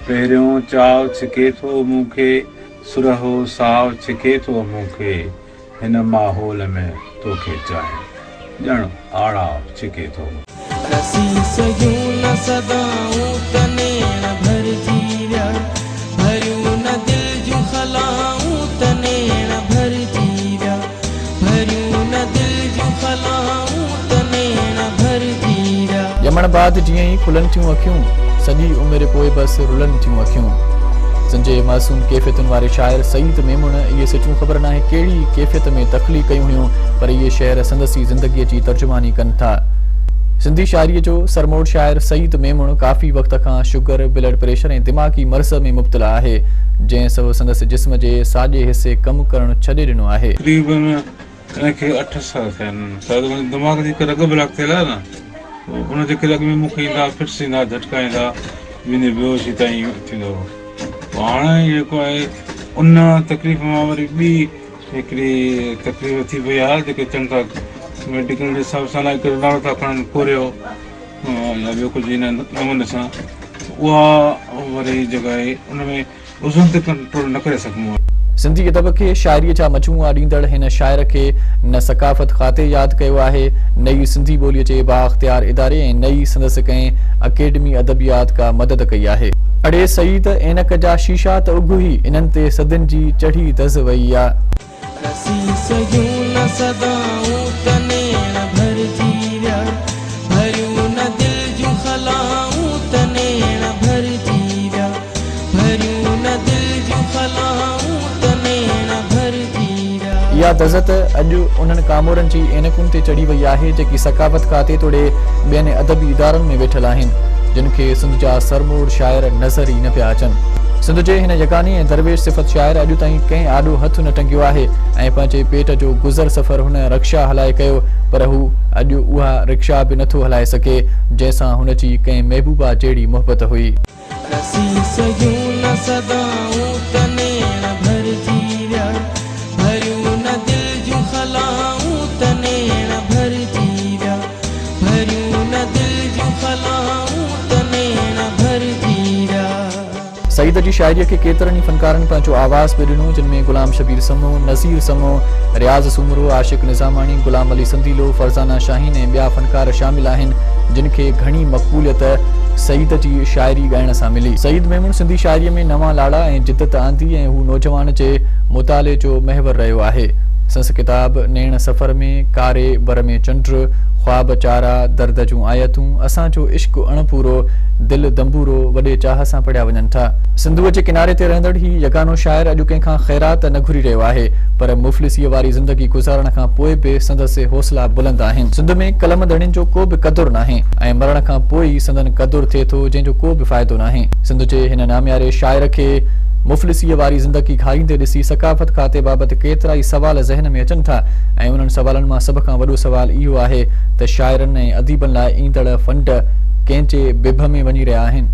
پهريون چاءُ ڇڪي ٿو مون کي، سرهو ساءُ ڇڪي ٿو مون کي، هن ماحول ۾ توکي چاهڻ ڄڻ آڙاءُ ڇڪي ٿو مون کي. رسي سگهيون نه صدائون ته نيڻ ڀرجي ويا، ڀريون نه دل جون خلائون ته نيڻ ڀرجي ويا، ڀريون نه دل جون خلائون ته نيڻ ڀرجي ويا. ڄمڻ بعد جيئن ئي کلن ٿيون اکيون، سڄي عمر پوء بس رلن ٿيون اکيون. سنڌ جي معصوم ڪيفيتن واري شاعر سعيد ميمڻ اهي سٽون خبر ناهي ڪهڙي ڪيفيت ۾ تخليق ڪيون هيون، پر اهي شعر سندس ئي زندگيء جي ترجماني ڪن ٿا. سنڌي شاعريء جو سرموڙ شاعر سعيد ميمڻ ڪافي وقت کان شگر، بلڊ پريشر ۽ دماغي مرض ۾ مبتلا آهي، جنهن سبب سندس جسم جي ساڄي حصي ڪم ڪرڻ ڇڏي ڏنو آهي. تقريبن ان کي 8 سال ٿيا آهن. شايد منهنجي دماغ جي هڪ رڳ بلاڪ ٿيل آهي نه، ان جي ڪري اڳ ۾ مون کي ايندا ها فٽس ايندا ها، جهٽڪا ايندا ها، ويندي بيهوشي تائين ٿيندو هو. پوء هاڻي جيڪو آهي ان تڪليف مان وري ٻي هڪڙي تڪليف ٿي پئي آهي، جيڪي چون ٿا ميڊيڪل جي حساب سان هڪڙو نالو ٿا کڻن ڪوريو يا ٻيو ڪجهه ان نموني سان، اها وري جيڪا آهي ان ۾ عضون تي ڪنٽرول نه ڪري سگهبو آهي. سنڌي ادب کي شاعريء جا مجموعا ڏيندڙ هن شاعر کي نه ثقافت کاتي ياد ڪيو آهي، نه ئي سنڌي ٻوليء جي بااختيار اداري ۽ نه ئي سندس ڪنهن اڪيڊمي ادبيات ڪا مدد ڪئي آهي. اڙي سعيد، عينڪ جا شيشا ته اگهه ئي، انهن تي صدين جي چڙهي دز وئي آ. رسي سگهيون نه صدائون ته نيڻ ڀرجي ويا، ڀريون نه دل جون خلائون ته نيڻ ڀرجي ويا، ڀريون نه دل جون خلائون ته نيڻ ڀرجي ويا. اها دز ته اڄ انهن ڪامورن جي عينڪن تي چڙهي وئي آهي، جيڪي ثقافت کاتي توڙي ٻين ادبي ادارن ۾ ويٺل آهن، جن کي سنڌ جا سرموڙ شاعر نظر ئي نه پيا اچن. سنڌ جي هن يگاني ۽ درويش صفت شاعر اڄ تائين ڪنهن آڏو هٿ نه ٽنگيو آهي ۽ پنهنجي پيٽ جو گذر سفر هن رڪشا هلائي ڪيو، پر هو اڄ اها رڪشا به نٿو هلائي سگهي، جنهن سان هن جي ڪنهن محبوبا جهڙي محبت هئي. رسي سگهيون نه صدائون ته نيڻ ڀرجي ويا، ڀريون نه دل جون خلائون ته نيڻ ڀرجي ويا، ڀريون نه دل جون خلائون ته نيڻ ڀرجي ويا. سعيد جي شاعريء کي ڪيترن ئي فنڪارن پنهنجو آواز به ڏنو، جن ۾ غلام شبير سمون، نذير سمون، رياض سومرو، عاشق نظاماڻي، غلام علي سنديلو، فرزانه شاهين ۽ ٻيا فنڪار شامل آهن، جن کي گهڻي مقبوليت سعيد جي شاعري ڳائڻ سان ملي. سعيد ميمڻ سنڌي شاعريء ۾ نوان لاڙا ۽ جدت آندي ۽ هو نوجوان جي مطالعي جو محور رهيو آهي. سندس ڪتاب نيڻ سفر ۾، ڪاري بر ۾ چنڊ، خواب چارا، درد جون آيتون، اسان جو عشق اڻپورو، دل دنبورو وڏي چاهه سان پڙهيا وڃن ٿا. سنڌوء جي ڪناري تي رهندڙ هي يگانو شاعر اڄ ڪنهن کان خيرات نه گهري رهيو آهي، پر مفلسيء واري زندگي گذارڻ کان پوء به سندس حوصلا بلند آهن. سنڌ ۾ قلم ڌڻين جو ڪو به قدر ناهي ۽ مرڻ کان پوء ئي سندن قدر ٿئي ٿو، جنهن جو ڪو به فائدو ناهي. سنڌ جي هن نامياري شاعر کي مفلسيء واري زندگي گهاريندي ڏسي ثقافت کاتي بابت ڪيترائي سوال ذهن ۾ اچن ٿا ۽ انهن سوالن مان سڀ کان وڏو سوال اهو آهي ته شاعرن ۽ اديبن لاء ايندڙ فنڊ ڪنهن جي بڀ ۾ وڃي رهيا آهن؟